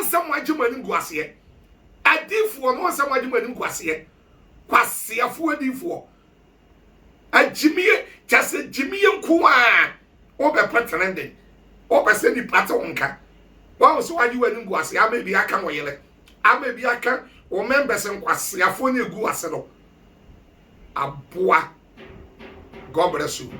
Wɔn sɛ mo agye mo anim gu aseɛ. Adiifoɔ no wɔn sɛ mo agye mo anim gu aseɛ. Kwaseafoɔ adiifoɔ. Agyimie kyɛ sɛ gyimie nko a wobɛpɛ trending. Wopɛ sɛ nipa te wo nka. Wɔn sɛ wagye w'anim gu aseɛ ama ebi aka wo yere. Ama ebi aka wo members nkwaseafoɔ ne egu ase no. Aboa. God bless you.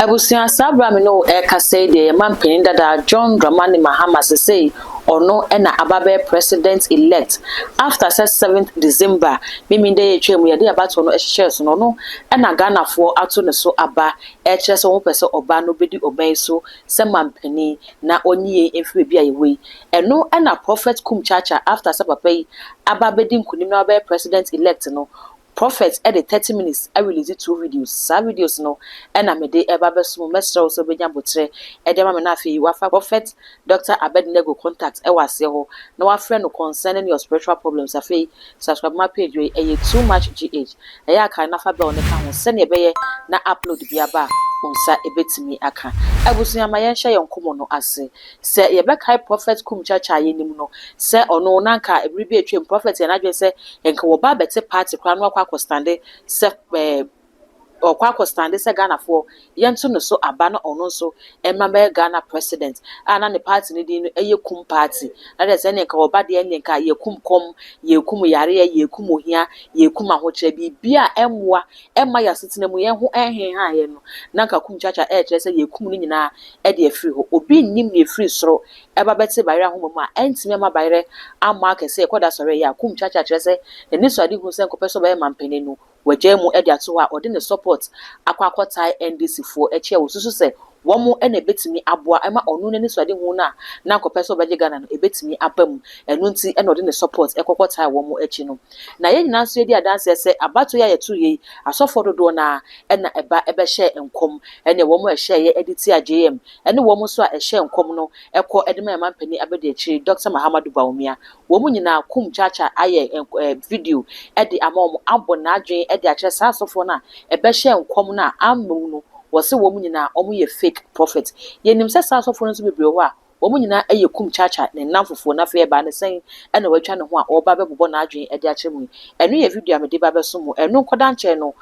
Abusua, saa berɛ a me ne wo ɛrekasa yi deɛ yɛn mampanin dada John Dramani Mahama sesei ɔno na aba bɛyɛ president elect after sɛ 7th December Memenda yi atwa mu yɛde abatoɔ no hyehyɛɛ so no ɔno na Ghanafoɔ ato ne so aba ɛkyerɛ sɛ wɔn pɛ sɛ ɔba no bɛdi ɔman yi so sɛ mampanin na ɔnyi yɛn mfiri baabi a yɛwɔ yi. Ɛno na Prophet Kum Chacha after sɛ papa yi aba abɛdi nkunim na wabɛyɛ president elect no Prophet de 30 minutes a release two videos. Saa videos no na mede ɛba bɛso mo. Mɛsrɛ wo sɛ wobɛnya abotrɛ de ama me na afei wafa Prophet Dr. Abednego contact ɛwɔ aseɛ hɔ na wafrɛ no concerning your spiritual problems. Afei subscribe ma page wei, ɛyɛ Too Much GH. Ɛyɛ akae na fa bell ne ka ho sɛnea ɛbɛyɛ na upload bi aba a wo nsa ɛbɛtumi aka. Abusua, ma yɛnhyɛ yɛn nkɔmmɔ no ase. Sɛ yɛbɛkae Prophet Kum Chacha a yɛnim no sɛ ɔno na nka ɛbere bi atwam Prophet yɛ n'adwene sɛ nka wɔba abɛte party koraa na wakɔ akɔ stand sɛ ɔkɔ akɔ stand sɛ Ghanafoɔ yɛnto ne so aba na ɔno nso ɛma bɛyɛ Ghana president a na ne party no din no ɛyɛ Kum Party. Na deɛ sɛ ne nka ɔba deɛ ne nka yɛkum kɔm, yɛkum yareɛ, yɛkum ohia, yɛkum ahokyerɛ, biribi a ɛmmoa ɛmma yɛ asetena mu yɛn ho ɛnhenha yɛn no, na nka Kum Chacha ɛrekyerɛ sɛ yɛkum no nyinaa ɛde afiri hɔ. Obi nnim ne efiri soro ɛba bɛte bayerɛ ahoma mu a ɛntumi ama bayerɛ amma akɛse ɛkɔda sɔre yɛ a Kum Chacha kyerɛ sɛ n'ani so ade hu sɛ nkɔpɛ sɛ ɔbɛyɛ mampanin no wɔgyae mu de ato hɔ a ɔde ne support akɔ akɔtae NDC foɔ akyi a wɔsusu sɛ wɔn na ebetumi aboa ɛma ɔno n'ani so ade hu no a na nkɔpɛ sɛ ɔbɛgye Ghana no ebetumi aba mu. Ɛno nti ɛna ɔde ne support ɛkɔkɔ tae wɔn akyi no. Na yɛn nyinaa nso yɛdi adanseɛ sɛ abatoɔ yi a yɛto yɛ yi, asɔfoɔ dodoɔ naa ɛna ɛba ɛbɛhyɛ nkɔm, ɛne wɔn a ɛhyɛ yɛ ɛde tia JM ɛne wɔn nso a ɛhyɛ nkɔm no ɛkɔ ɛde ma ɛma mpanin abɛdi akyire Dr. Mahamudu Bawumia. Wɔn nyinaa Kum Chacha ayɛ video ɛde ama wɔn abɔ n'adwene ɛde akyerɛ saa asɔfoɔ no a ɛbɛhyɛ nkɔm no a amma mu no, wɔsɛ wɔn nyinaa wɔn yɛ fake prophet. Yɛnim sɛ saa asɔfoɔ no nso bebree wɔ hɔ a wɔn nyinaa yɛ Kum Chacha ne nam fufuo. Na afei ɛbaa ne sɛn ɛna watwa ne ho a ɔreba bɛbobɔ n'adwene ɛde akyerɛ mu yi? Ɛno yɛ video a mede ba bɛso mu. Ɛno nkɔda nkyɛn no,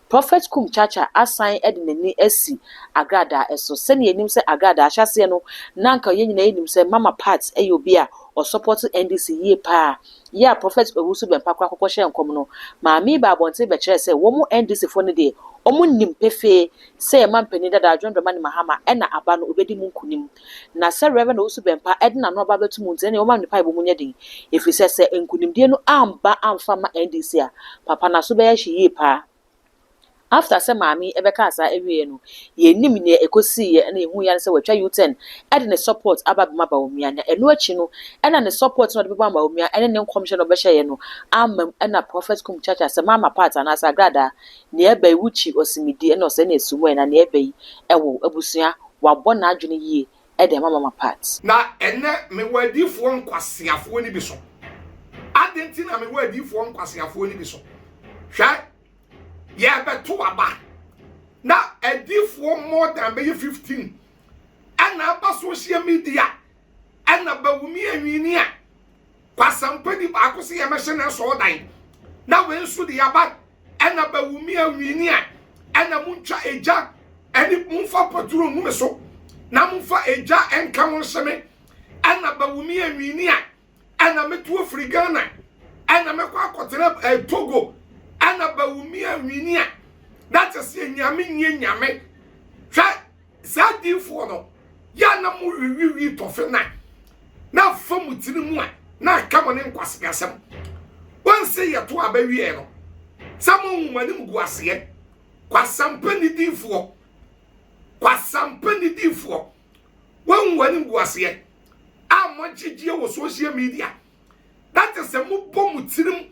Prophet Kum Chacha asan de n'ani asi Agradaa so. Sɛnea yɛnim sɛ Agradaa ahyɛaseɛ no na nka yɛn nyinaa yɛnim sɛ Mama Pat yɛ obi a ɔsupport NDC yie paa. Yɛ a Prophet Owusu Bɛmpa koraa kɔkɔ hyɛ nkɔm no, maame yi ba abɔnten bɛkyerɛ sɛ wɔn NDC foɔ no deɛ, wɔn nim pefee sɛ yɛma mpanin dada John Dramani Mahama ɛna aba no obɛdi mu nkunim. Na sɛ Reverend Owusu Bɛmpa ɛde n'ano aba abɛto mu nti, ɛna wɔma nipa ɛbɔ mu nyɛ den, ɛfiri sɛ nkunimdie no amba amfa ma NDC a, papa n'aso bɛyɛ hye yie paa. After sɛ maame ɛbɛka saa awie no, yɛnim nea ɛkɔsiiɛ ɛna yɛhu ya sɛ watwa U-turn ɛde ne support aba bɛma Bawumia. Na ɛno akyi no ɛna ne support na ɔde bɛba Bawumia ɛne ne nkɔmhyɛ na ɔbɛhyɛeɛ no ama mu. Ɛna Prophet Kum Chacha sɛ Mama Pat anaasɛ Agradaa nea ɛba yi wukyi ɔsimidi ɛna ɔsɛ ne esumu ɛ na nea ɛba yi ɛwɔ abusua wabɔ n'adwene yie ɛde ama Mama Pat. Na ɛnɛ mewɔ adiifoɔ nkwaseafoɔ ni bi so. Adi nti na mewɔ adiifoɔ nkwaseafoɔ ni bi so. Hwɛ, yɛbɛto aba na adiifoɔ more than bɛyɛ 15 ɛna aba social media ɛna Bawumia nwini a kwasampani baako sɛ yɛmɛhyɛ ne sɔɔ na wei nso de aba ɛna Bawumia nwini a ɛna montwa egya ɛne momfa petrol ngu me so na momfa egya ɛnka mo nhyɛ ɛna Bawumia nwini a ɛna metu afiri Ghana ɛna mɛkɔ akɔtena Togo ɛna Bawumia nwini a na kyɛ sɛ nyame nye nyame. Hwɛ, saa diifoɔ no yɛ na mo wiwiwi tɔfe na fa mo tiri mu a na aka mo ne nkwaseasɛm. Wɔnse yɛto abɛwie no sɛ mo nwoma anim gu aseɛ. Kwasampa ne diifoɔ, kwasampa ne diifoɔ, wɔn anim gu aseɛ a moagyegye wɔ social media na kyɛ sɛ mobɔ mo tirim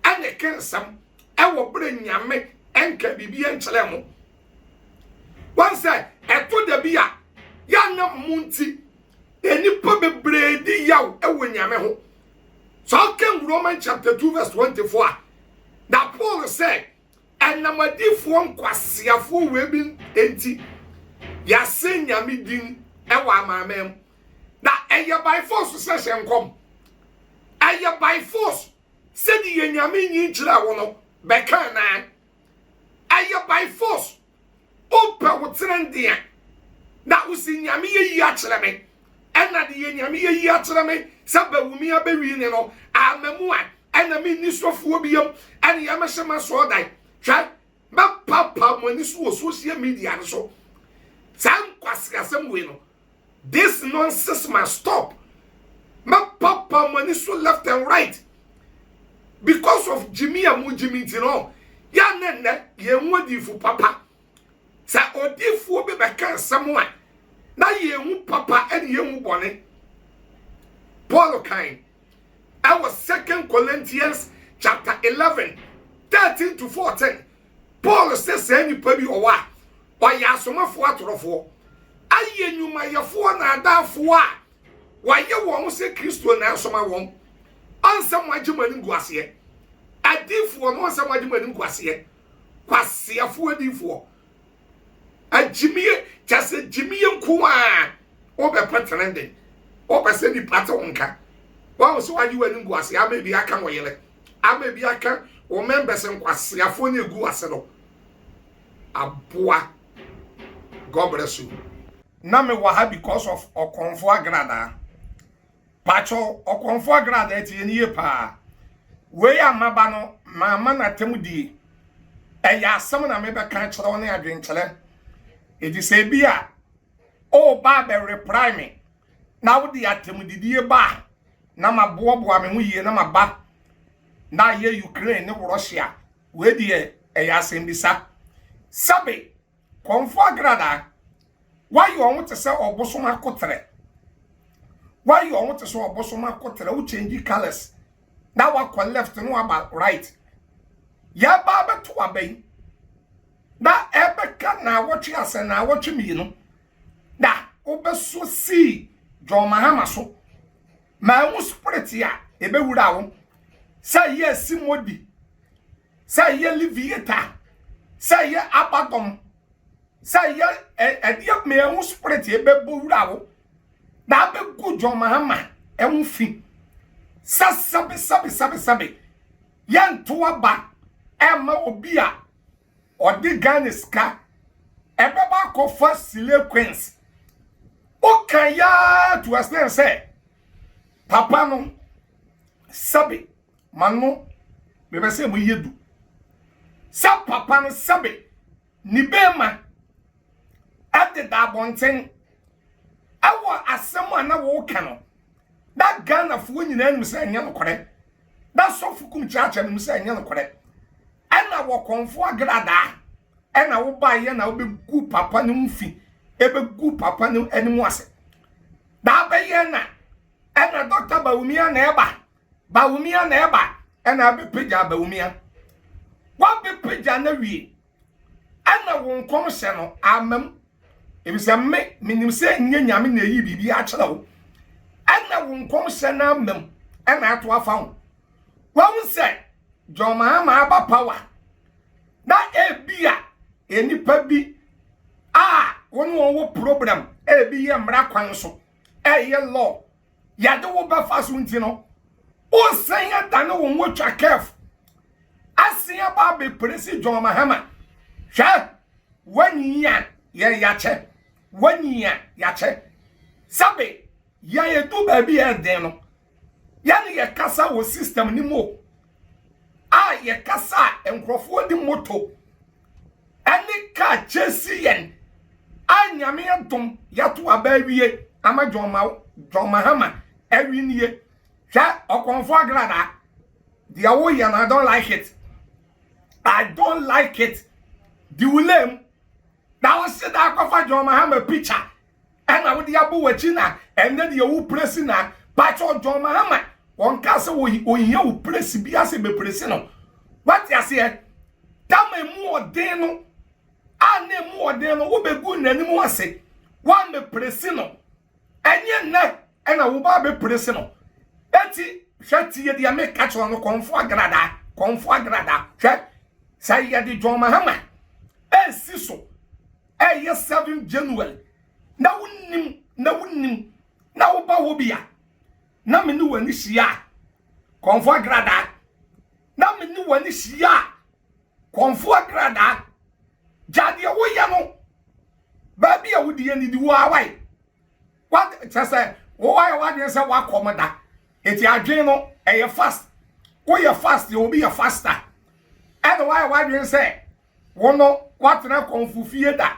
ɛne ke nsɛm ɛwɔ berɛ nyame ɛnka biribi ɛnkyerɛ mo. Wɔn sɛ ɛto da bi a yɛana mo nti nnipa bebree di yaw ɛwɔ nyame ho. So ɔka Roman chapter 2 verse 24 a na Paul sɛ ɛnam Ɛnam adiifoɔ nkwaseafoɔ wei bi nti, yɛasɛ Nyame din ɛwɔ amanaman mu. Na ɛyɛ by force sɛ hyɛ nkɔm. Ɛyɛ by force sɛde yɛ Nyame nyi nkyerɛ wo no bɛka anaa. Ɛyɛ by force wopɛ wo trending a na wosi Nyame yɛ yi akyerɛ me, ɛna de yɛ Nyame yɛ yi akyerɛ me sɛ Bawumi abɛwi ne no ama mu a, ɛna menni sɔfoɔ biam, ɛne yɛmɛhyɛ ma sɔɔ hwɛ mɛpapa mo ani so wɔ social media no so. Saa nkwaseasɛm wei no, this nonsense must stop. Mɛpapa mo ani so left and right because of gyimi a mo gyimi nti no yɛ ne nnɛ yɛn ho adiifo papa. Sɛ odiifoɔ bi bɛka asɛm a, na yɛn ho papa ɛne yɛn ho bɔne. Paul kan ɛwɔ 2 Corinthians chapter 11 13 to 14, Paul sɛ saa nipa bi ɔwɔ a ɔyɛ asomafoɔ atorofoɔ, ayɛ nnwumayɛfoɔ na adaafoɔ a wɔayɛ wɔn sɛ Kristo na asoma wɔn. Ɔnsɛ mo agye mo anim gu aseɛ. Adiifoɔ no, ɔnsɛ mo agye mo anim gu aseɛ. Kwaseafoɔ adiifoɔ agyimie kyɛ sɛ gyimie nko a wobɛpɛ trending, wopɛ sɛ nipa te wo nka. Wɔn sɛ wagye w'anim gu aseɛ ama ebi aka wɔ yere, ama ebi aka wɔ members. Nkwaseafoɔ ne egu ase no aboa. God bless you. Na me wɔ ha because of Ɔkɔnfo Agradaa. Patro, Ɔkɔnfo Agradaa, tie ne yie paa. Wei a maba no, maama n'atam die. Ɛyɛ asɛm na mebɛka kyerɛ wo ne adwenkyerɛ. Ɛti sɛ ebi a ɔreba abɛ reply me na wode atamdidie ba a, na maboaboa me ho yie na maba na ayɛ Ukraine ne Russia. Wei deɛ, ɛyɛ asɛmbisa. Sɛbe, Kɔnfo Agradaa, wayɛ ɔho te sɛ ɔbosom akotrɛ, wayɛ ɔho te sɛ ɔbosom akotrɛ. Wo change colours na wakɔ left na waba right. Yɛba abɛto aba yi na ɛbɛka na awɔtwe asɛ na awɔtwe 2 na wobɛso sii John Mahama so ma ɛho spirit a ɛbɛwura wo sɛ yɛ si modi, sɛ yɛ livieta, sɛ yɛ abadɔm, sɛ yɛ ɛdeɛ ma ɛho spirit ɛbɛbɔ wura wo na abɛgu John Mahama ɛho fi sɛ sɛbe, sɛbe, sɛbe, sɛbe, yɛnto aba ɛma obi a ɔde Ghana sika ɛbɛba akɔfa slay queens. Woka yaa to explain sɛ papa no, sɛbe, ma no mebɛ sɛ mo yɛ du sɛ papa no, sɛbe, ne bɛɛma ɛdeda abɔnten. Ɛwɔ asɛm a na wɔreka no na Ghanafoɔ nyinaa nim sɛ ɛnyɛ nokorɛ, na sɔfo kum kyaakyaa nim sɛ ɛnyɛ nokorɛ. Ɛna wɔkɔnfo Agradaa ɛna wobaeɛ na wobɛgu papa no mu fi, ɛbɛgu papa no anim ase na abɛyɛ na ɛna Dr. Bawumia na ɛba, Bawumia na ɛba, ɛna abɛpagya Bawumia. Wabɛpagya no wie, ɛna wo nkɔm hyɛ no amam, ebisɛ me menim sɛ nyɛ Nyame na ɛyi biribi akyerɛ wo. Ɛna wo nkɔm hyɛ no amam, ɛna ato afa ho. Wɔn sɛ John Mahama aba power na ebi a enipa bi a wɔn wɔn wɔ problem, ebi yɛ mmara kwan so, ɛyɛ law yɛde wo bɛfa so nti no, wosan adane wɔn ho atwa curve asen aba abɛpere John Mahama. Hwɛ, wanyi a yɛ yakyɛ, wanyi a yakyɛ. Sabe, yɛn edu baabi yɛ den no, yɛne yɛkasa wɔ system ni mu a yɛkasa a, nkurɔfoɔ de moto ɛne kaa kyɛsi yɛn a Nyame adom yɛato aba awie ama John ma John Mahama awi nie. Hwɛ, Ɔkɔnfo Agradaa, deɛ woyɛ no, I don't like it, I don't like it. Di wo lame na wɔsi da akɔfa John Mahama picture ɛna wode abɔ w'akyi na ɛnɛ deɛ wo praise na patro John Mahama. Wɔn ka sɛ ohia wo praise bi ase bɛpraise no. Wate aseɛ? Tama emu ɔden no a na emu ɔden no, wobɛgu n'anim ase wɔn no. Ɛnyɛ nnɛ ɛna woba bɛpraise no. Eti hwɛ, tie deɛ meka kyerɛ no, Kɔnfo Agradaa, Kɔnfo Agradaa, hwɛ. Sɛ yɛde John Mahama ɛsi so ɛyɛ 7 January na wonim na wonim na woba hɔ bi a na me ne w'ani hyia a kɔnfo agradaa na me ne w'ani hyia a kɔnfo agradaa gya deɛ woyɛ no baabi a wodi yɛ nidi wo awae what kyɛ sɛ wowayɛ w'adwene sɛ woakɔm da eti adwene no ɛyɛ fast woyɛ fast yɛ obi yɛ faster ɛna wayɛ w'adwene sɛ wo no woatena kɔnfo fie da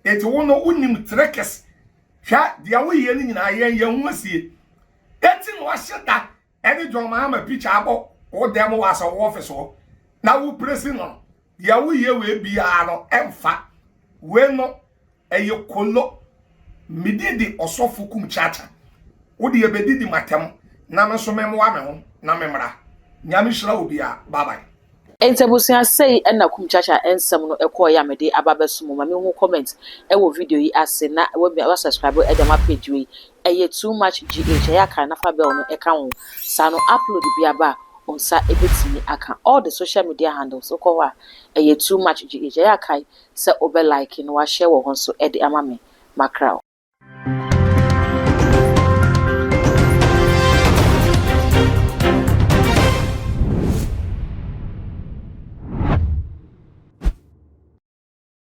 eti wo no wonim tricks hwɛ deɛ woyɛ no nyinaa yɛn yɛn ho asie eti na wahyɛ da ɛne John Mahama picture abɔ wo dɛm wɔ asɛ wɔ office hɔ na wo presi no deɛ woyɛ wei biara no ɛmfa wei no ɛyɛ kolo medi de ɔsɔfo kum kyakya wode yɛbɛdidi matam na me nso memmoa me ho na memmra. Nyame hyira wo biara. Bye bye. Enti abusua sei ɛna Kumchacha nsɛm no ɛkɔɔ yɛ a mede aba bɛso mo ma mehu comment ɛwɔ video yi ase na wa subscribe ɛde ama page wei ɛyɛ Too Much GH ɛyɛ aka na fa bell no ɛka ho saa no upload bi aba a wo nsa ɛbɛtumi aka. All the social media handles wokɔ hɔ a ɛyɛ Too Much GH ɛyɛ akae sɛ wobɛ like na wahyɛ wɔ hɔ nso ɛde ama me makra.